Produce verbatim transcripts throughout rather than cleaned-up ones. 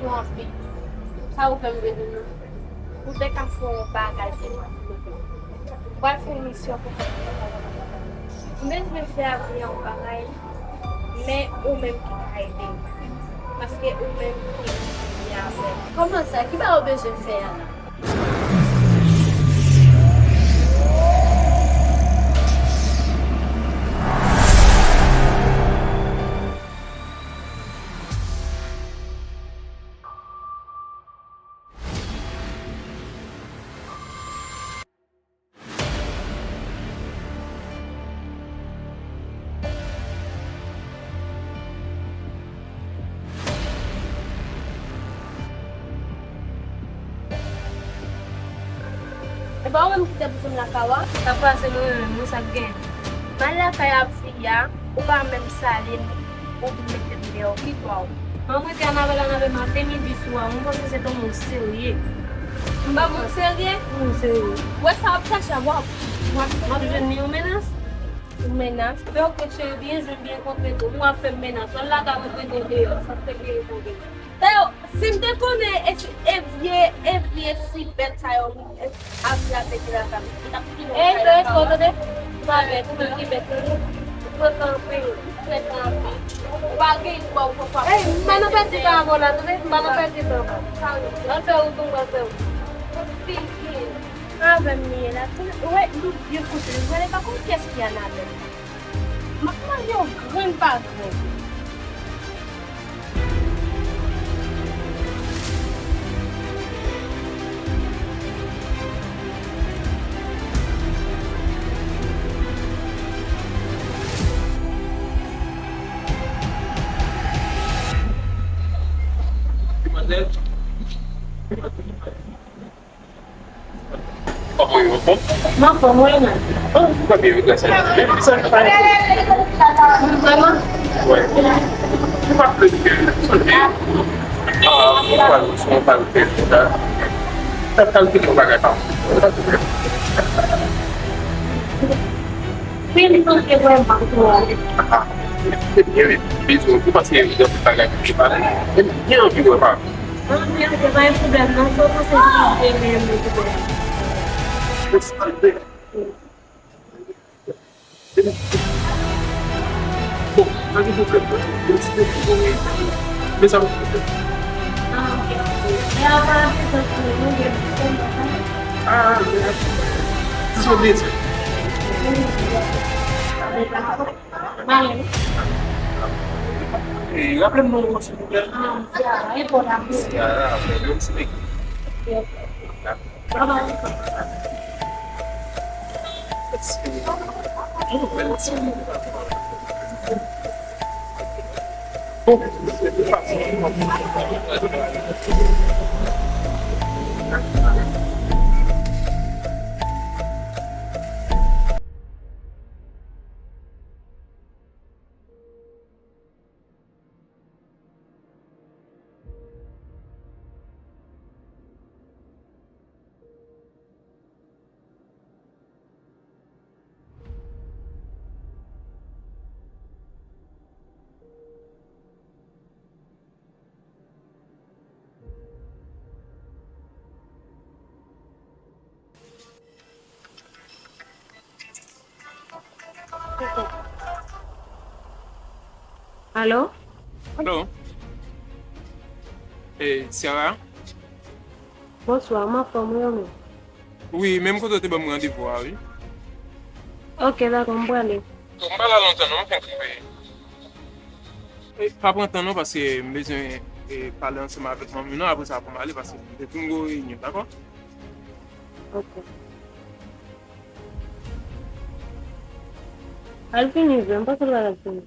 Ou anpil. Sa ou fè m bezwen nan? Ou te ka fè yon bagay pou mwen. Ou pral fè yon misyon pou mwen. M bezwen fè avè yon bagay, men ou menm ki ka ede m. Paske ou menm ki gen avè m. Kòman sa? Ki bagay ou bezwen fè a la? E pa ou menm ki te pouse m lakay ou a? Sa pase mwen menm, wi, sa k gen? M al lakay a fi a, ou pa menm salye m, ou vin mete m deyò, ki dwa w? Mwen, mwen te Anabèl, Anabèl, m ap te midi sou a, mwen panse se te yon moun serye. M pa moun serye? Moun serye. Ou wè sa w ap chache a, w ap, w ap, w ap jwenn li yon menas? Yon menas? Fè w kote byen, jwenn byen kontre tou. Ou ap fè m menas. W al lakay mwen prete w deyò. Sa te gen yon kontre. Dayè, si m te konnen e, e vye, e vye fi bèt sa yo, e, ap vle ap mete lakay mwen. Li t ap pi bon. Ey, fè respè w tande. Ou pa bèt, ou menm ki bèt tande. Ou pran kanpe, ou pran kanpe. Ou pa gen dwa, ou pran kanpe. Ey, m pa nan pèdi tan avè w la tande. M pa nan pèdi tan. Sa w ye? Ann fè wout nou, ann fè wout. Figi. Avè m li ye la. Ou wè, li byen kote l. Ou wè, li pa konn kiyès ki Anabèl. M ap manje yon grenn pa grenn. Demwazèl. Kòman w ye, w anfòm? M anfòm, wi, men. Oh, ou pa byen, wi, grasye. Sa k pa vrèman? Wi. Ou pa vle di ke sonje, ah, ou pa sou yon kalite sa. Sa kalite yon bagay pa. Wi, m sonje vrèman, wi. Ah, se byen, wi. Bizou, ou pase yon bagay ki pale. Byen anvi wè pa. Anpil, se pa yon pwoblèm, non, se w panse si w te renmen pou mwen. Bon, pa gen pwoblèm, non. Mwen ti te pou mwen. Men sa pa pwoblèm. Ah, ok. Men apa de zòt mwen, nou gen pwoblèm, non? Ah, men, se sa w vle di. Mwen menm. Hey, raple m non, silvouplè. Ah, Tiara, e bon, la. Tiara, bon, bon, ti nèg. Bye bye. Mèsi. Oh, bèl ti. Oh. Alo? Alo? E, Tiara? Bonswa, m anfòm, wi, ou menm? Wi, menm kote w te ban m randevou a, wi. Ok, dakò, m prale. M pa la lontan, non, m fenk rive. E, pa pran tan, non, paske m bezwen, e, pale ansanm avèk manmi, non, apre sa, pou m ale, paske m te fin gen yon reyinyon, dakò? Ok. Al fini vre, m panse l pral fini.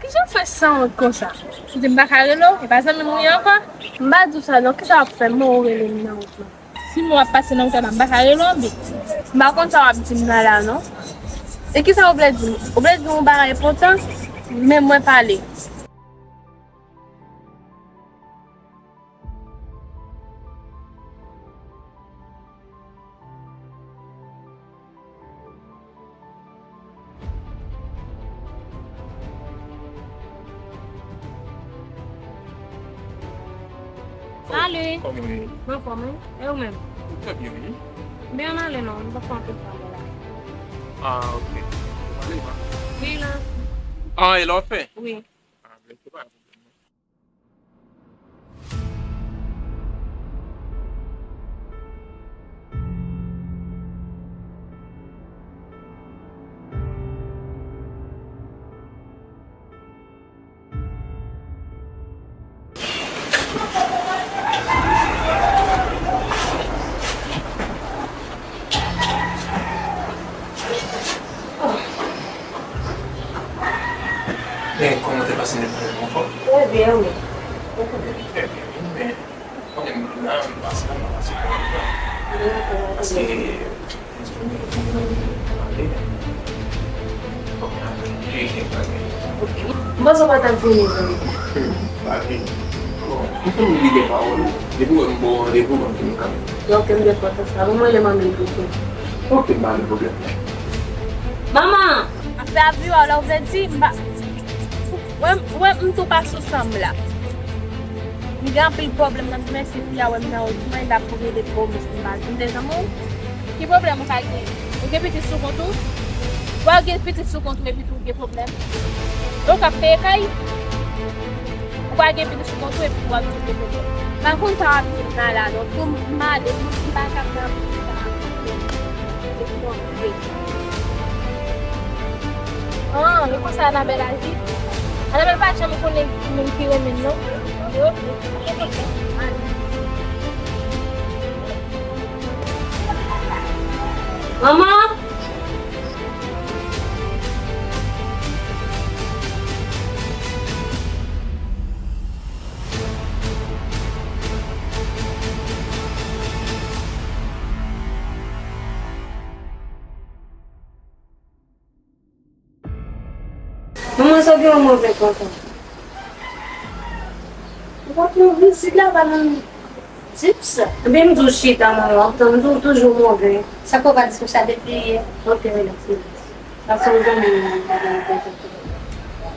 Kijan w fè sanwont konsa? Ou di m pa ka rele w, e pa zanmi m ou ye ankò? M pa di w sa non, kisa w ap fè m, ou rele m nan wout lan? Si m w ap pase nan wout la, m pa ka rele w anben. M pa konn sa w ap di m nan la non. E kisa ou vle di m? Ou vle di m yon bagay enpòtan? Men mwen pale. Salut. Kòman w ye? Mwen fò, men. E ou menm? Trè byen, wi. Byen ale non, m pa fè anpil travay la. Ah, ok. Ou pale, pa? Wi, la. Ah, e la w fè? Wi. Ah, men se pa yon pwoblèm, non. Men kòman te pase nèt mwen ankò? Trè byen, wi. Trè byen, wi, men konnen m la, m pase la, m pase pou mwen. Paske, m di, m pale, men fòk mwen aplike kèk bagay. Ok. M panse w pa t ap vini vre. Hmm, pa vini. Bon, m fè m oubli gen pawòl. Depi w wè m ba w randevou, m ap vini kanmenm. Ok, m gen kontan sa. Ban mwen rele manmi m tou. Ok, pa gen pwoblèm. Manman! Afè a vire w la, ou vle di, m pa, wè, wè, m tou pa sou san m la. M gen anpil pwoblèm nan, men si fi a wè m nan wout mwen, l ap rele pou m, m pa vin deja mwen. Ki pwoblèm ou ka gen? Ou gen pitit sou kont ou? Wè, ou gen pitit sou kont ou epi tou ou gen pwoblèm? E ou k ap peye kay? Ou pa gen pitit sou kont ou epi tou w ap di ou gen pwoblèm. M pa konn sa w ap di m nan la non. Tou m ale, m pa ka pran pitit sa. Ah, e konsa Anabèl aji? Anabèl pa janm konnen ki moun ki renmen l non. Manman! Manman, sa gen yon move kontan. Ou konn yon vizit la, pa nan tips. Ebyen, m di w chita, manman, w ap tann, m di w toujou move. Sa k fè w pa di m sa depi yè? Ok, relax, relax. Sa se yon zanmi m, m pa gen pwoblèm.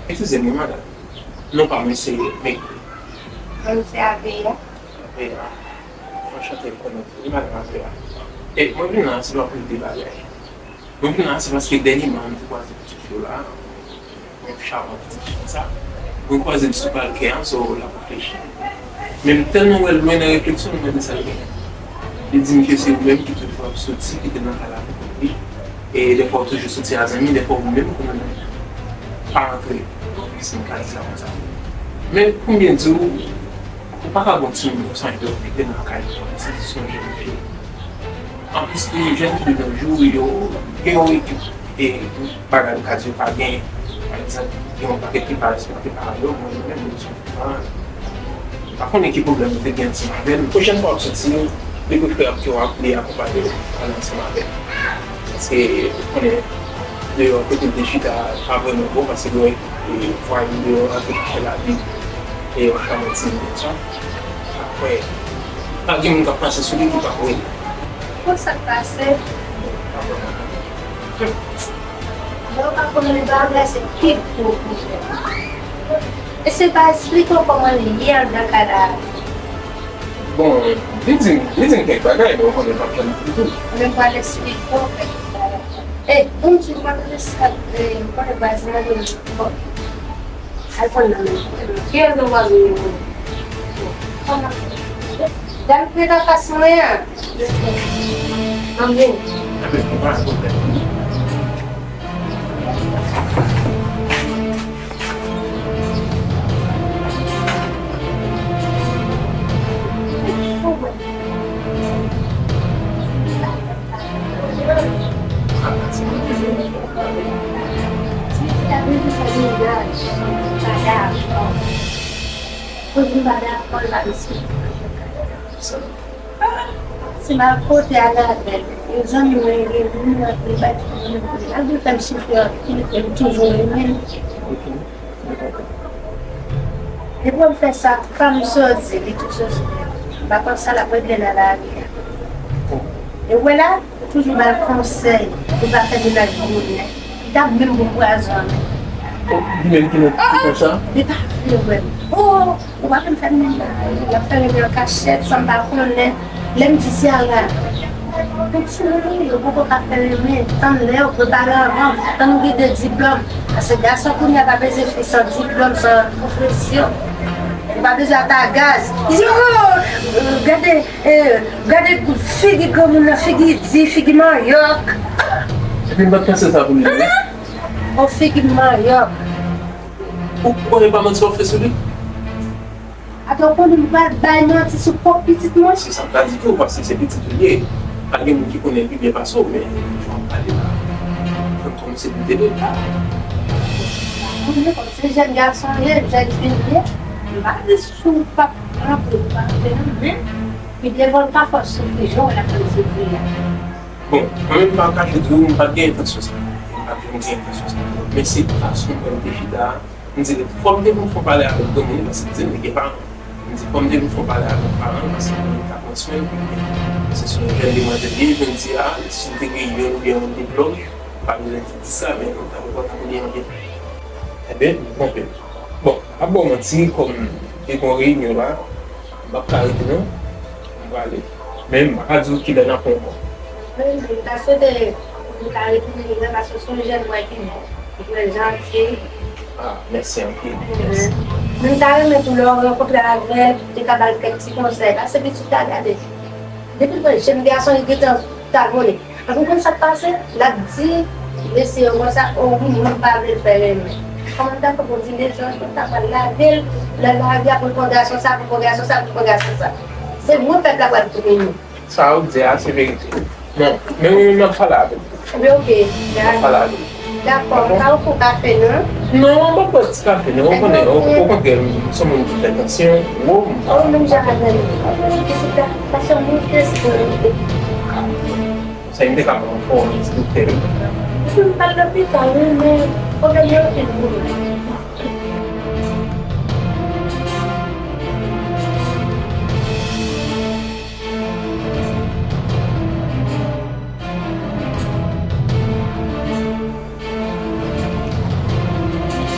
Eskize m, wi, madanm. Non pa mwen, se Mekri. Mwen, se Aveya. Aveya. Anchante, m konnen tou, wi, madanm Aveya. E mwen vin la, se pa pou de bagay. Mwen vin la, se paske dènyèman, m te kwaze pitit fi w la, yon chavant pitit fi konsa. Mwen kwaze l sou palkè an, so l ap reflechi. Men m tèlman wè l lwen nan refleksyon, m mande sa l genyen. Li di m ke se ou menm ki toujou ap soti, ki te nan kay la pou kouri. E dèfwa ou toujou soti a zanmi, dèfwa ou menm ou menm pa antre. Si m ka di sa konsa. Men pou m byen di w, ou pa ka gon timoun konsa epi w kite l nan kay li, se ti son jèn fi. Anplis tou, jèn fi de nos jours, yo gen yon ekip, e, bagay m ka di yo pa genyen. Pa egzanp, gen yon pakèt ki pa respekte paran yo, mwen menm, mwen, mwen pa konnen ki pwoblèm ou te gen ansanm avè l. Pwochèn fwa w ap soti, li prefere ke w ap, li akonpaye w ale ansanm avè l. Paske, ou konnen, deyò kote l te chita, pa vrèman bon, paske, gen yon E vwayou deyò a, tout fè lavi, e yon chavant timoun konsa. Apre, pa gen moun k ap pase sou li ki pa kwè. Konn sa k pase? Lè w pa konn li bagay, se pi gwo pwoblèm. E se pa esplike w kòman li ye anndan kay la. Bon, li di m, li di m kèk bagay, men ou konnen l p ap janm di m tou. Men m pral esplike w kèk bagay. E, pou m di w, m ap rele sa, e, m konnen vwazen nan vin bon. Al pran nan men. Kiyès nan vwazen yo? Kòman? Dam ki ret anfas mwen an. Ann vin. Ann vin, pa gen pwoblèm. Si m al kote Anabèl, yon zanmi mwen rele m, l ap di l pa t renmen m, l ap di l fè m soufri anpil, e m toujou renmen l. Depi w ap fè sa, pa m sòti, li toujou sou mwen. M pa konn sa l ap regle nan lari a. E w wè la, ou toujou ba l konsèy pou pa fè mennaj moun nan. Li t ap menm bon pwazon. Oh, li menm ki nan ki konsa? Li pa vle wè m. Oh, ou pa konn fè m mennaj. L ap fè renmen an kachèt, san m pa konnen. Lè m di Ciara, pou timoun ou yo poko ka fè renmen, tann lè yo prepare anvan, tann ou gen de diplòm. Paske gason kounye a pa bezwen fi san diplòm, san pwofesyon. Ou pa bezwen ata gaz. Yo, gade, eh, gade figi granmoun nan, figi di, figi manyòk. Epi m pa t panse sa pou li menm. On figi manyòk. Ou konnen pa manti w ap fè sou li? Atò konnen m pral bay manti sou pwòp pitit mwen? Se sa m ta di tou, paske se pitit ou ye. Pa gen moun ki konnen l pi byen pase w, men jan w ap pale la, fò m kòmanse doute de l la. Konnen kòm se jèn gason l ye, jèn fi l ye, m pa di si w p ap rantre, w pa rantre non, men pi devan l pa fè w soufri jan w wè l ap fè w soufri a. Bon, mwen menm m pa kache di w, m pa t gen entansyon sa. M pa t janm gen entansyon sa. Men se fason mwen te chita a, m di, fò m te vin fè yon pale avèk granmoun nan, paske m di m te gen paran. M di, fò m te vin fè yon pale avèk paran nan, paske mwen ta pran swen l pou mwen. Se sou yon jèn demwazèl li ye, jodi a, si l te gen yonn oubyen yon diplòm, pa bezwen di, di sa, men mwen ta poko ta konnen anyen. Enben, m twonpe m. Bon, m ap ba w manti, kòm te gen yon reyinyon la, m p ap ka rete non. M prale. Men m pa ka di w kilè n ap wè ankò. Wi, m ta swete ou ta retounen li vre, paske w se yon jèn bòy ki bon, ki trè janti. Ah, mèsi anpil, mèsi. Men m ta renmen tou lè w rankontre avè l, ou te ka ba l kèk ti konsèy, paske pitit la gade. Depi l pran jèn gason, li gentan ta vole. Epi w konn sa k pase? L ap di mesye yo konsa, o, wi, mwen pa vle fè renmen. Kòman ta fè pou di lezòt, mwen ta pral lage l nan lari a pou l pran gason sa, pou l pran gason sa, pou l pran gason sa. Se mwen pèp la pral tounen nou. Sa w di a, se verite. Bon, men wi, m ap pale avè l. Ebyen, oke, dakò. M ap pale avè l. Dakò, m pa ofri w kafe, non? Non, m p ap bwè ti kafe, non. Ou konnen, o, okontrè, m se yon moun ki fè tansyon wo, m pa. O, menm jan avè m. Pitit la, tansyon moute, se pou moute. Sa, m te ka pran fò, ti doktè, wi. Epi m pral lopital, wi, men pwoblèm yo anpil pou mwen.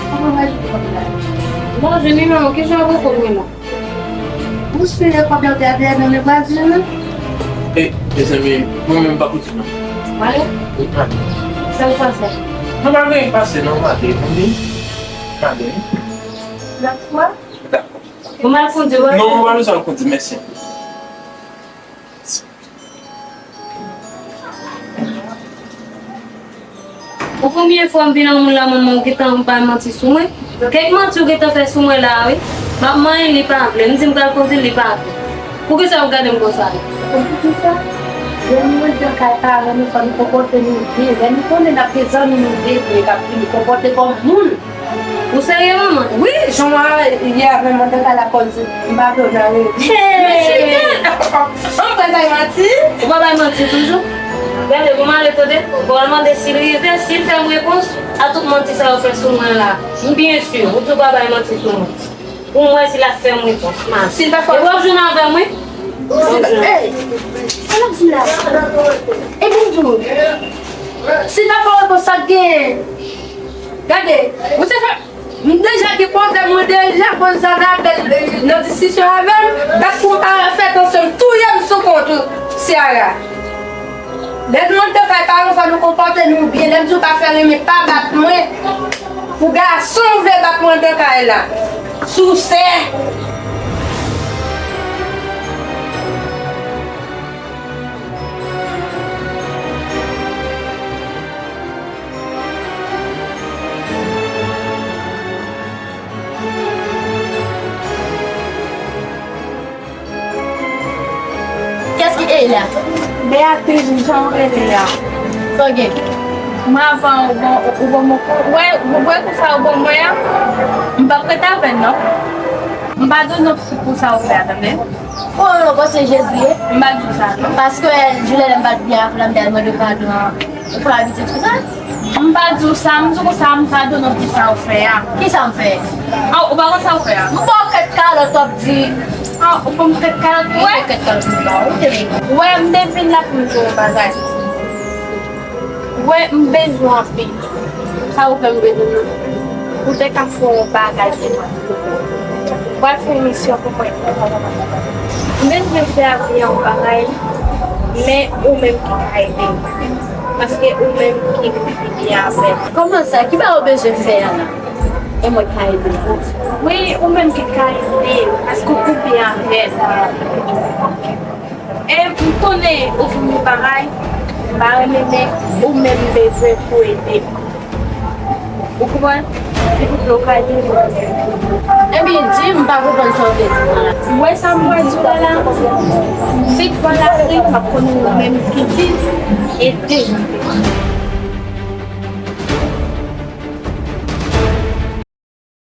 Kòman w aji pou kòb la? Bon, Jenny, non, kijan w poko mwen la? Ou sou le kòb la, ou te al dèyè nan le vwazin nan? E, mezanmi, mwen menm pa koute non. Mwen ale? Wi, mwen ale. Sa w panse? Non, pa gen pase non, mwen ale, tande? Mwen ale. Lòt fwa? Dakò. Ou mal kondi, wè? Non, mwen pa bezwen kondi, mèsi. Ou konbyen fwa m vin nan moun la, manman, ou gentan bay manti sou mwen? Kèk manti ou gentan fè sou mwen la, wi. M ap manyen, li pa vle. M di m pral kondi l, li pa vle. Poukisa ou gade m konsa? Poukisa? Lè nou rantre nan kay paran nou, fò nou konpòte nou byen. Lè nou konnen n ap gen zanmi nou byen, byen k ap vini, konpòte kòm moun. Ou serye, manman? Wi, jan w a ye avè m, mwen te pale ak kòm si m pa vle w nan revè. Hey! Ann pral bay manti? Ou pa bay manti toujou? Gade, bon, m ale tande. Bon, al mande si l rive, si l fè m repons a tout manti sa yo fè sou mwen la. M byen si, ou di w pa bay manti sou mwen. Pou m wè si l ap fè m repons, manti. Si l pa fè. E w ap jwenn avè mwen? Si l pa, ey! Sa l ap di la? Epi m di w, si l pa fè repons, sa k genyen? Gade, ou se fè. M deja gen pwoblèm, mwen deja konn sa n apèl, eh, nan diskisyon avè m, dat pou m pa fè tansyon, m touye m sou kont ou, Ciara. Lè nou antre kay paran, fò nou konpòte nou byen. Lè m di w pa fè renmen, pa bat mwen. Pou gason w vle bat mwen antre kay la. Sousè. Kiyès ki Elia? Beatrice, jan w rele a. Sa w gen? Mwen avan ou bon, ou bon mwen kou. Ou wè, ou wè kou sa ou bon mwen an? M p ap ret avè l non. M padone w pou sa ou fè a, tande? Bon, non, bon, se Jezi, wi. M pa di w sa, non. Paske, jounèlè m pa t byen avè l, m t al mande w padon an. Ou pa abitye fè sa? M pa di w sa, m di w konsa, m padone w pou sa ou fè a. Kisa m fè? Ah, ou pa konn sa ou fè a? M ba w kèk kalòt, w ap di. Ah, ou ban m kèk kalòt, wi? Kèk kalòt, m ba w, ou te vin. Wè, m te vin la pou m di w yon bagay. Wè, m bezwen anpil. Sa ou fè m bezwen nan? Ou te ka fè yon bagay pou mwen. Ou pral fè yon misyon pou mwen. M bezwen sèvi yon bagay, men ou menm ki ka ede m. Paske ou menm ki pi byen avè m. Kòman sa? Ki bagay ou bezwen fè a la? E mwen ka ede w? Wi, ou menm ki ka ede m. Paske ou pi byen avè m. E m konnen ou vin yon bagay, m pa renmen, men ou menm bezwen pou ede m. Ou konprann? Se pou sa ou ka ede m. Ebyen, di m, m pa konprann sa w vle di m la. Ou wè sa m pral di w la la? Si w pral lari, m ap konnen ou menm ki di, ede m.